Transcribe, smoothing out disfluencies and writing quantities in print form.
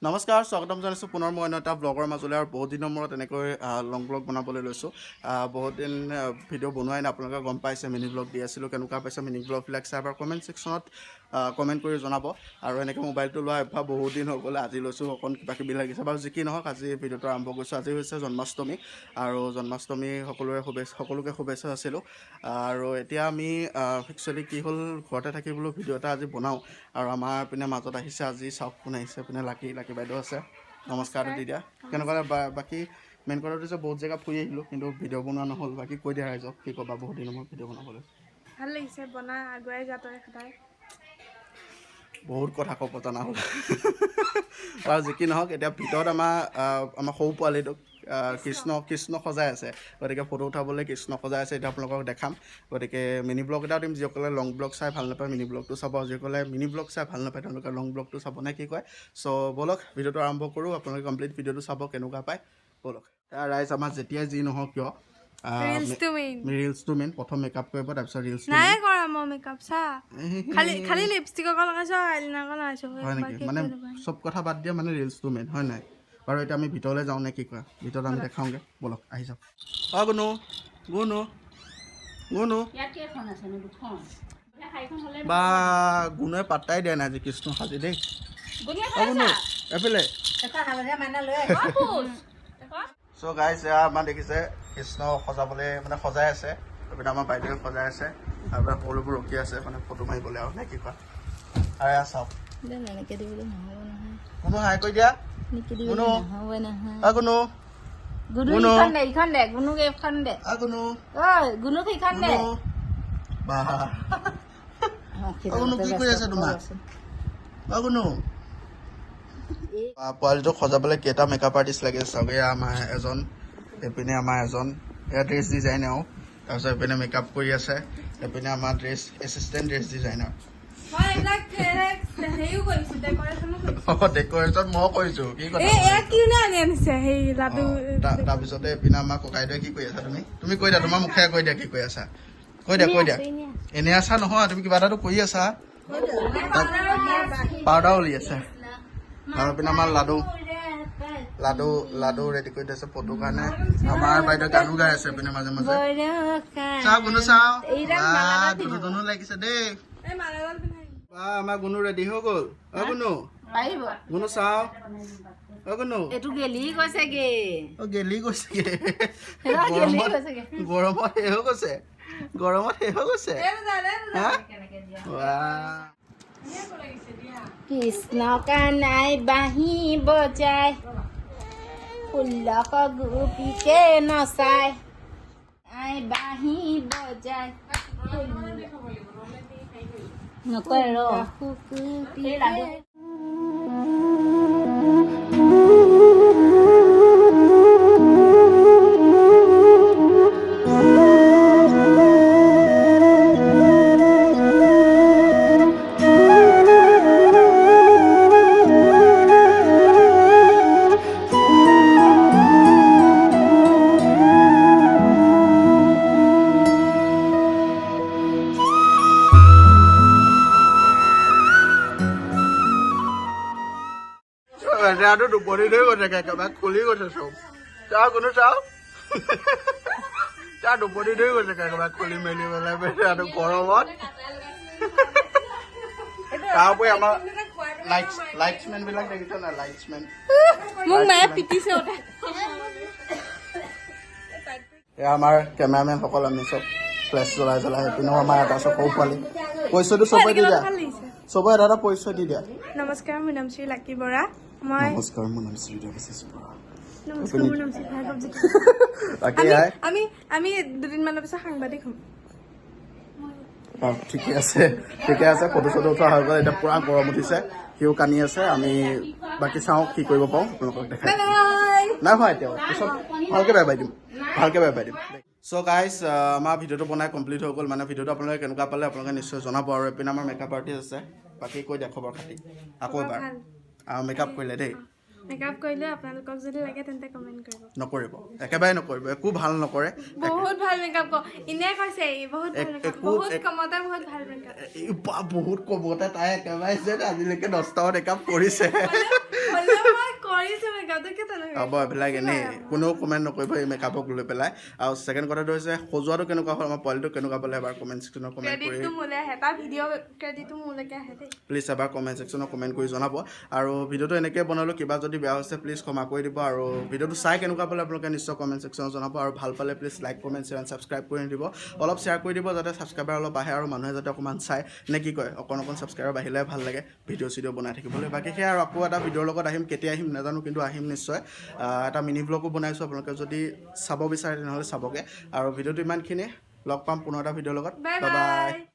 নমস্কাৰ, স্বাগতম জনাইছোঁ পুনৰ মই অন্য এটা ব্লগৰ মাজলৈ। আৰু বহুত দিনৰ মূৰত এনেকৈ লং ব্লগ বনাবলৈ লৈছোঁ। বহুত দিন ভিডিঅ' বনোৱাই নাই, আপোনালোকে গম পাইছে। মিনি ব্লগ দি আছিলোঁ। কেনেকুৱা পাইছে মিনি ব্লগবিলাক চাই এবাৰ কমেণ্ট ছেকশ্যনত কমেণ্ট কৰি জনাব। আৰু এনেকৈ মোবাইলটো লোৱা অভ্যাস বহুত দিন হৈ গ'ল, আজি লৈছোঁ, অকণ কিবা কিবি লাগিছে। বাৰু যি কি নহওক, আজি ভিডিঅ'টো আৰম্ভ কৰিছোঁ। আজি হৈছে জন্মাষ্টমী আৰু জন্মাষ্টমী সকলোৰে শুভেচ্ছা, সকলোকে শুভেচ্ছা যাচিলোঁ। আৰু এতিয়া আমি একচুৱেলি কি হ'ল, ঘৰতে থাকি বোলো ভিডিঅ' এটা আজি বনাওঁ। আৰু আমাৰ পিনে মাজত আহিছে আজি, চাওক কোন আহিছে পিনে, লাকি লাকি বাইদেউ আছে। নমস্কাৰটো দি দিয়া। কেনেকুৱা বাকী মেইন কথাটো হৈছে বহুত জেগা ফুৰি আহিলোঁ, কিন্তু ভিডিঅ' বনোৱা নহ'ল। বাকী কৈ দিয়া ৰাইজক, কি ক'বা, বহুত দিনৰ মূৰত ভিডিঅ' বনাবলৈ। ভাল লাগিছে, বনা, আগুৱাই যা তই সদায়। বহুত কথা ক'ব জনা হ'ল। বাৰু যি কি নহওক, এতিয়া ভিতৰত আমাৰ সৰু পোৱালিটোক কৃষ্ণ কৃষ্ণ সজাই আছে। গতিকে ফটো উঠাবলৈ কৃষ্ণ সজাই আছে, এতিয়া আপোনালোকক দেখাম। গতিকে মিনি ব্লগ এটাও দিম। যিসকলে লং ব্লগ চাই ভাল নাপায়, মিনি ব্লগটো চাব। যিসকলে মিনি ব্লগ চাই ভাল নাপায়, তেওঁলোকে লং ব্লগটো চাব, নে কি কয়? চ' ব'লক, ভিডিঅ'টো আৰম্ভ কৰোঁ। আপোনালোকে কমপ্লিট ভিডিঅ'টো চাব, কেনেকুৱা পায়। ব'লক। এয়া ৰাইজ, আমাৰ যেতিয়াই যি নহওক কিয় ৰিলচটো মেইন। ৰিলচটো মেইন। প্ৰথম মেকআপ কৰিব, তাৰপিছত ৰিলচটো। নাই কৰা মই মেকআপ, চা, খালি খালি লিপষ্টিক অকণ লগাইছো, আইলাইনাৰ অকণ লগাইছো। হয় নেকি? মানে চব কথা বাদ দিয়া, মানে ৰিলচটো মেইন, হয় নাই বাৰু? এতিয়া আমি ভিতৰলৈ যাওঁ নে কি কোৱা? ভিতৰত আমি দেখাওঁগৈ। ব'লক, আহি যাওক। অ' গুণু, গুণু, গুণু। ইয়াত কেইখন আছেনো? দুখন, চাৰিখন হ'লে। বা, গুণুৱে পাত্তাই দিয়া নাই আজি কৃষ্ণ সাজি দেই। গুণীয়া। অ' গুণু, এফালে। এটা হালধীয়া মাইনা লৈ। চ' গাইজ, এয়া আমাৰ দেখিছে কৃষ্ণ সজাবলৈ মানে সজাই আছে। তাৰপিছত আমাৰ বাইদেৱে সজাই আছে। তাৰপিছত সকলোবোৰ ৰখি আছে, মানে ফটো মাৰিবলৈ আৰু, নে কি কোৱা? আৰু এয়া চাওক। এনেকে দিবলৈ নহ'ব নহয়। গুণু, হাই কৰি দিয়া। এনেকে গুণু। দিবলৈ নহ'ব নহয়। অ' গুণু। গুণু। গুণু। ইখন দে, ইখন দে গুণুক, এইখন দে। অ' গুণু। ঐ গুণুক, সিখন দে। গুণু, বা, অ' গুণু, কি কৰি আছে তোমাৰ? অ' গুণু, পোৱালিটোক সজাবলৈ কেইটা মেকআপ আৰ্টিষ্ট লাগে চাওক। এয়া আমাৰ এজন, এইপিনে আমাৰ এজন, এয়া ড্ৰেছ ডিজাইন এওঁ। তাৰপিছত এইপিনে মেকআপ কৰি আছে। এইপিনে আমাৰ এছিষ্টেণ্ট ড্ৰেছ ডিজাইনাৰ। মই এইবিলাক হেৰিও কৰিছো, ডেকৰেশ্যনো কৰিছো। ডেকৰেশ্যন মই কৰিছো, কি কথা? এই এয়া কি নে আনি আনিছে সেই লাডু। তাৰপিছতে এইপিনে আমাৰ ককাইদেৱে কি কৰি আছা তুমি? তুমি কৈ দিয়া, তোমাৰ মুখেৰে কৈ দিয়া, কি কৰি আছা কৈ দিয়া, কৈ দিয়া। এনে আছা নহয়, তুমি কিবা এটাতো কৰি আছা। পাউডাৰ উলিয়াইছে। আৰু এইপিনে আমাৰ লাডু লাডু লাডু ৰেডি কৰি থৈছে ফটো কাৰণে। আমাৰ বাইদেউ গানো গাই আছে এইপিনে মাজে মাজে। চাওঁ গুণু, চাওঁ। বা, দুনু দুনু লাগিছে দেই। এই মালাডাল পিন্ধাই। বা, আমাৰ গুণু ৰেডি হৈ গ'ল। অ গুণু। পাৰিব। গুণু চাওঁ, অ গুণু। এইটো গেলি গৈছেগে। অ, গেলি গৈছেগে। গেলি গৰমত গৈছেগে। গৰমত শেষ হৈ গৈছে, গৰমত শেষ হৈ গৈছে। হা, বাহ। কৃষ্ণ কানাই বাঁহী বজাই 16 গোপীকে নচাই, I বাঁহী বজাই নকয় ৰ গোপীকে। বেচেৰাটো টোপনি ধৰি গৈছে, একেবাৰে খুলি গৈছে চব। চাওঁ কোনো, চাওঁ, তাৰ টোপনি ধৰি গৈছে, একেবাৰে খুলি মেলি পেলাই বেচেৰাটো গৰমত। তাৰ উপৰি আমাৰ লাইটছমেন বিলাক দেখিছ নাই, লাইটছমেন? মোক মায়ে পিটিছে। এয়া আমাৰ কেমেৰামেন সকল, আমি চব ফ্লেছ জ্বলাই জ্বলাই। সেইপিনেও আমাৰ এটা আছে সৰু পোৱালি। পৰিচয়টো চবে দি দিয়া। ভাল লাগিছে। চবে এটা এটা পৰিচয় দি দিয়া। নমস্কাৰ, মোৰ নাম শ্ৰী লাকি বৰা, মই নমস্কাৰ, মোৰ নাম শ্ৰী দেৱাশিষ বৰা। নমস্কাৰ, মোৰ নাম শ্ৰী ভাৰ্গৱ জ্যোতি। বাকী আমি আই আমি আমি দুদিনমানৰ পিছত সাংবাদিক হ'ম। অ, ঠিকে আছে, ঠিকে আছে। ফটো চটো উঠোৱা হৈ গ'ল। এতিয়া পুৰা গৰম উঠিছে, সিও কান্দি আছে। আমি বাকী চাওঁ কি কৰিব পাৰোঁ, আপোনালোকক দেখাই বাই বাই। নাই হোৱা এতিয়াও, পিছত ভালকে বাই বাই দিম, ভালকে বাই বাই দিম। চ' গাইজ, আমাৰ ভিডিঅ'টো বনাই কমপ্লিট হৈ গ'ল। মানে ভিডিঅ'টো আপোনালোকে কেনেকুৱা পালে, আপোনালোকে নিশ্চয় জনাব। আৰু এইপিনে আমাৰ মেকআপ আৰ্টিষ্ট আছে। বাকী কৈ দিয়া খবৰ খাতি আকৌ এবাৰ। ভাল। মেকআপ কৰিলে দেই। মেকআপ কৰিলেও আপোনালোকক যদি লাগে তেন্তে কমেণ্ট কৰিব। নকৰিব, একেবাৰে নকৰিব, একো ভাল নকৰে। বহুত ভাল মেকআপ কৰ, এনে কৈছে ই, বহুত ভাল মেকআপ, বহুত কমতে বহুত ভাল মেকআপ। এই বা, বহুত কমতে তাই একেবাৰে যেন আজিলৈকে 10টামান মেকআপ কৰিছে। হ'লেও মই কৰিছোঁ মেকআপটো, কিয় তেনেকৈ? হ'ব, এইবিলাক এনেই কোনেও কমেণ্ট নকৰিব এই মেকআপক লৈ পেলাই। আৰু ছেকেণ্ড কথাটো হৈছে, সজোৱাটো কেনেকুৱা হ'ল, আমাৰ পোৱালিটো কেনেকুৱা পালে, এবাৰ কমেণ্ট ছেকশ্যনত কমেণ্ট কৰি ক্ৰেডিটটো মোলৈ আহে, তাৰ ভিডিঅ' ক্ৰেডিটটো মোলৈকে আহে দেই। প্লিজ এবাৰ কমেণ্ট ছেকশ্যনত কমেণ্ট কৰি জনাব। আৰু ভিডিঅ'টো এনেকৈ বনালোঁ, কিবা যদি বেয়া হৈছে প্লিজ ক্ষমা কৰি দিব। আৰু ভিডিঅ'টো চাই কেনেকুৱা পালে আপোনালোকে নিশ্চয় কমেণ্ট ছেকশ্যনত জনাব। আৰু ভাল পালে please like, comment, share, subscribe কৰি দিব, অলপ শ্বেয়াৰ কৰি দিব, যাতে ছাবস্ক্ৰাইবাৰ অলপ আহে আৰু মানুহে যাতে অকণমান চায় নে কি কয়। অকণ অকণ ছাবস্ক্ৰাইবাৰ বাঢ়িলে ভাল লাগে ভিডিঅ' চিডিঅ' বনাই থাকিবলৈ। বাকী সেয়া, আৰু আকৌ এটা ভিডিঅ'ৰ লগত আহিম। কেতিয়া আহিম নাজানো, কিন্তু আহিম নিশ্চয়। এটা মিনি ব্লগো বনাইছোঁ, আপোনালোকে যদি চাব বিচাৰে তেনেহ'লে চাবগৈ। আৰু ভিডিঅ'টো ইমানখিনিয়ে, লগ পাম পুনৰ এটা ভিডিঅ'ৰ লগত। Bye bye. Bye.